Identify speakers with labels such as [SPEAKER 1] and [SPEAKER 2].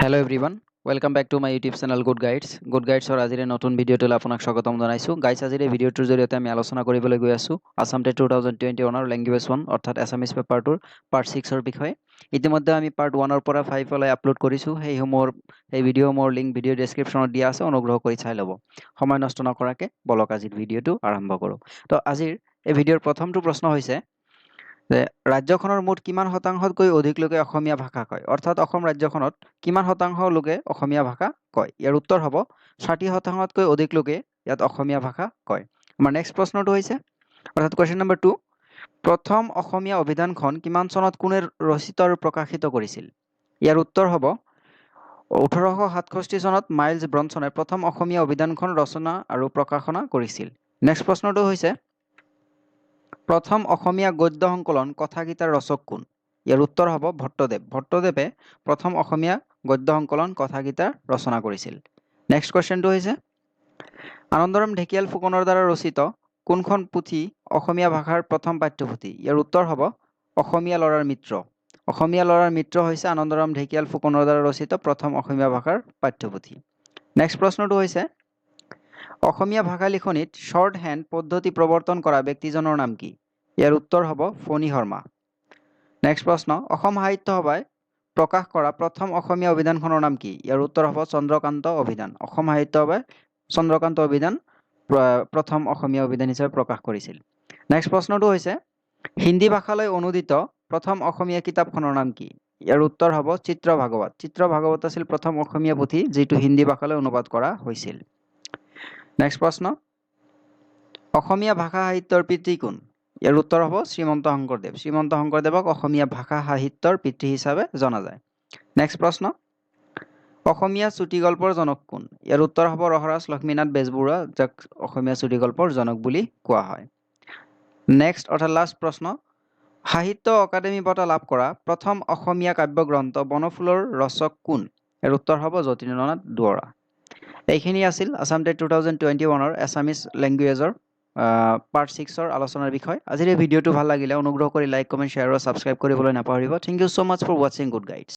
[SPEAKER 1] Hello everyone, welcome back to my YouTube channel Good Guides. Good গাইডছৰ আজিৰ এই নতুন ভিডিঅ'টোলৈ আপোনাক স্বাগতম জনাইছোঁ। গাইডছ, আজিৰ এই ভিডিঅ'টোৰ জৰিয়তে আমি আলোচনা কৰিবলৈ গৈ আছোঁ আছাম টেট 2021ৰ লেংগুৱেজ 1, অৰ্থাৎ এছামিছ পেপাৰটোৰ পাৰ্ট 6ৰ বিষয়ে। ইতিমধ্যে আমি পাৰ্ট 1ৰ পৰা 5লৈ আপলোড কৰিছোঁ। সেই ভিডিঅ'সমূহৰ লিংক ভিডিঅ' ডেছক্ৰিপশ্যনত দিয়া আছে, অনুগ্ৰহ কৰি চাই ল'ব। সময় নষ্ট নকৰাকৈ বলক, আজিৰ ভিডিঅ'টো আৰম্ভ কৰোঁ। তো আজিৰ এই ভিডিঅ'ৰ প্ৰথমটো প্ৰশ্ন হৈছে যে ৰাজ্যখনৰ মুঠ কিমান শতাংশতকৈ অধিক লোকে অসমীয়া ভাষা কয়? অৰ্থাৎ অসম ৰাজ্যখনত কিমান শতাংশ লোকে অসমীয়া ভাষা কয়? ইয়াৰ উত্তৰ হ'ব 60 শতাংশতকৈ অধিক লোকে ইয়াত অসমীয়া ভাষা কয়। আমাৰ নেক্সট প্ৰশ্নটো হৈছে, অৰ্থাৎ কুৱেশ্যন নম্বৰ 2, প্ৰথম অসমীয়া অভিধানখন কিমান চনত কোনে ৰচিত আৰু প্ৰকাশিত কৰিছিল? ইয়াৰ উত্তৰ হ'ব 1867 চনত মাইলছ ব্ৰনছনে প্ৰথম অসমীয়া অভিধানখন ৰচনা আৰু প্ৰকাশনা কৰিছিল। নেক্সট প্ৰশ্নটো হৈছে, প্ৰথম অসমীয়া গদ্য সংকলন কথাগীতাৰ ৰচক কোন? ইয়াৰ উত্তৰ হ'ব ভট্টদেৱ। ভট্টদেৱে প্ৰথম অসমীয়া গদ্য সংকলন কথাগীতাৰ ৰচনা কৰিছিল। নেক্সট কুৱেশ্যনটো হৈছে, আনন্দৰাম ঢেকিয়াল ফুকনৰ দ্বাৰা ৰচিত কোনখন পুথি অসমীয়া ভাষাৰ প্ৰথম পাঠ্যপুথি? ইয়াৰ উত্তৰ হ'ব অসমীয়া ল'ৰাৰ মিত্ৰ। অসমীয়া ল'ৰাৰ মিত্ৰ হৈছে আনন্দৰাম ঢেকিয়াল ফুকনৰ দ্বাৰা ৰচিত প্ৰথম অসমীয়া ভাষাৰ পাঠ্যপুথি। নেক্সট প্ৰশ্নটো হৈছে, অসমীয়া ভাষা লিখনিত শ্বৰ্ট হেণ্ড পদ্ধতি প্ৰৱৰ্তন কৰা ব্যক্তিজনৰ নাম কি? ইয়াৰ উত্তৰ হ'ব ফণী শৰ্মা। নেক্সট প্ৰশ্ন, অসম সাহিত্য সভাই প্ৰকাশ কৰা প্ৰথম অসমীয়া অভিধানখনৰ নাম কি? ইয়াৰ উত্তৰ হ'ব চন্দ্ৰকান্ত অভিধান। অসম সাহিত্য সভাই চন্দ্ৰকান্ত অভিধান প্ৰথম অসমীয়া অভিধান হিচাপে প্ৰকাশ কৰিছিল। নেক্সট প্ৰশ্নটো হৈছে, হিন্দী ভাষালৈ অনুদিত প্ৰথম অসমীয়া কিতাপখনৰ নাম কি? ইয়াৰ উত্তৰ হ'ব চিত্ৰ ভাগৱত। চিত্ৰ ভাগৱত আছিল প্ৰথম অসমীয়া পুথি যিটো হিন্দী ভাষালৈ অনুবাদ কৰা হৈছিল। নেক্সট প্ৰশ্ন, অসমীয়া ভাষা সাহিত্যৰ পিতৃ কোন? ইয়াৰ উত্তৰ হ'ব শ্ৰীমন্ত শংকৰদেৱ। শ্ৰীমন্ত শংকৰদেৱক অসমীয়া ভাষা সাহিত্যৰ পিতৃ হিচাপে জনা যায়। নেক্সট প্ৰশ্ন, অসমীয়া চুটিগল্পৰ জনক কোন? ইয়াৰ উত্তৰ হ'ব ৰসৰাজ লক্ষ্মীনাথ বেজবৰুৱা, যাক অসমীয়া চুটিগল্পৰ জনক বুলি কোৱা হয়। নেক্সট অৰ্থাৎ লাষ্ট প্ৰশ্ন, সাহিত্য অকাডেমি বঁটা লাভ কৰা প্ৰথম অসমীয়া কাব্যগ্ৰন্থ বনফুলৰ ৰচক কোন? ইয়াৰ উত্তৰ হ'ব যতীন্দ্ৰনাথ দুৱৰা। এইখিনি আছিল আছাম টেট 2021ৰ এছামিছ লেংগুৱেজৰ পাৰ্ট 6ৰ আলোচনাৰ বিষয়। আজিৰ এই ভিডিঅ'টো ভাল লাগিলে অনুগ্ৰহ কৰি লাইক, কমেণ্ট, শ্বেয়াৰ আৰু ছাবস্ক্ৰাইব কৰিবলৈ নাপাহৰিব। Thank you so much for watching Good Guides.